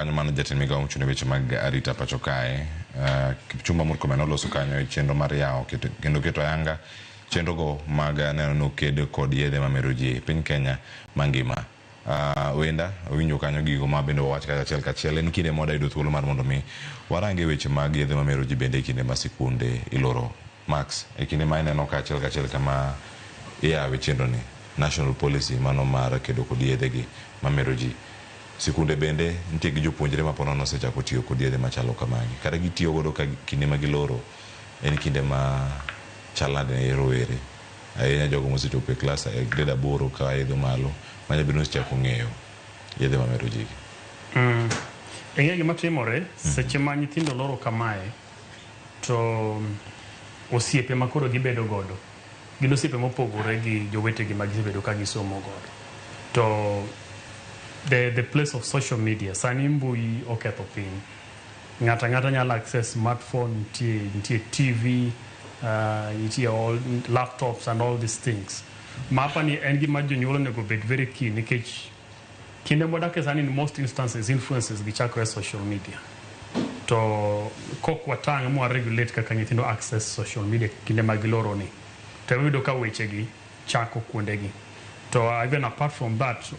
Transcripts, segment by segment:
Kanyo mano jatend migao mochung' ne weche mag arita pacho kae, Kipchumba Murkomen noloso kanyo e chenro mar yawo kendo keto ayanga chenro go mag neno ni oked kod yedhe mamero ji e piny Kenya mangima. Wenda owinjo kanyo gigo ma bende wawach kacha achiel kachiel. En kinde ma wadayudo thuolo mar mondo mi warange weche mag yedhe mamero ji bende e kinde ma sikunde iloro. Max, e kinde ma ineno ka achiel kachiel kama iyawe chenro ni, national policy mano mar kedo kod yedhe gi mamero ji. Sikunde bende nitie gi jopuonjre ma ponono osechako tiyo kod yedhe machalo kamagi. Kata gitiyo godo ka kinde ma giloro en kinde ma chal nade ne rowere. Ahinya jogo mosechopo e klas e grade 8 ka idho malo manya bedo ni osechako ng'eyo yedhe mamero ji gi. Ing'e gima timore seche ma nyithindo loro kamae to osiepe ma koro gibedo godo gin osiepe mopogore gi jowetegi ma gisebedo ka gisomo godo. To the place of social media sani mbui oketho piny. Ng'ato ang'ata nyalo access smartphone, nitie TV, nitie all laptops and all these things. Ma apani en gima jonyuol onego bed very keen nikech kinde mwadake sani in most instances influences gi chakore e social media. To kok watang' mwa regulate kaka nyithindo access social media kinde ma giloro ni, to iyudo ka weche gi chako kuondegi. To even apart from that,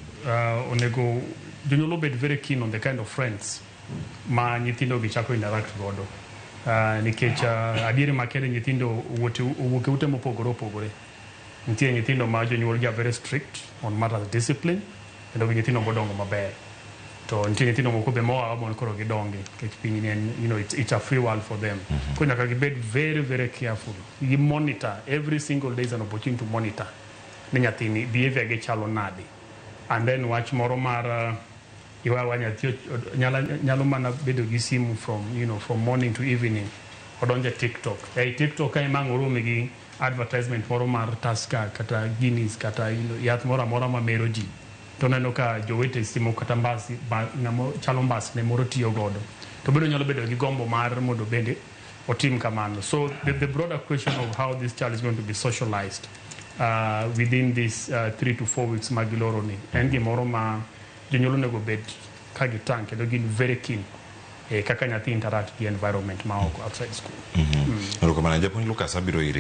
onego jonyuol obed very keen on the kind of friends ma nyithindo gi chako interact godo. Nikech adieri makende nyithindo owuok e ute mopogore opogore. Nitie nyithindo ma jonyuol gi are very strict on matters discipline, kendo gi nyithindo modongo maber. To nitie nyithindo moko be moa mondo koro gidongi nikech piny ni en, it's a free world for them. Koro nyaka gibed very very careful. Gi monitor every single day is an opportunity to monitor ni nyathini behavior ge chalo nade. And then wach moro mar iwawa nyathi nyalo mana bedo gi simu from you know from morning to evening, odonjo e TikTok. Ei TikTok ka ema ang' orome gi advertisement moro mar Tusker kata Guinness kata yath moro amora mamero ji, to oneno ka jowete simo kata mbasi ba, ng'ama chalo mbasne moro tiyo godo, to bende onyalo bedo gi gombo mar mondo bende otim kamano. So the broader question of how this child is going to be socialized within this 3 to 4 weeks mag loro ni en gimoro ma jonyuol onego bed ka gitang' kendo gin very keen kaka nyathi interact gi environment ma oko outside school. Erokamano, japuonj Lucas, abiro iri.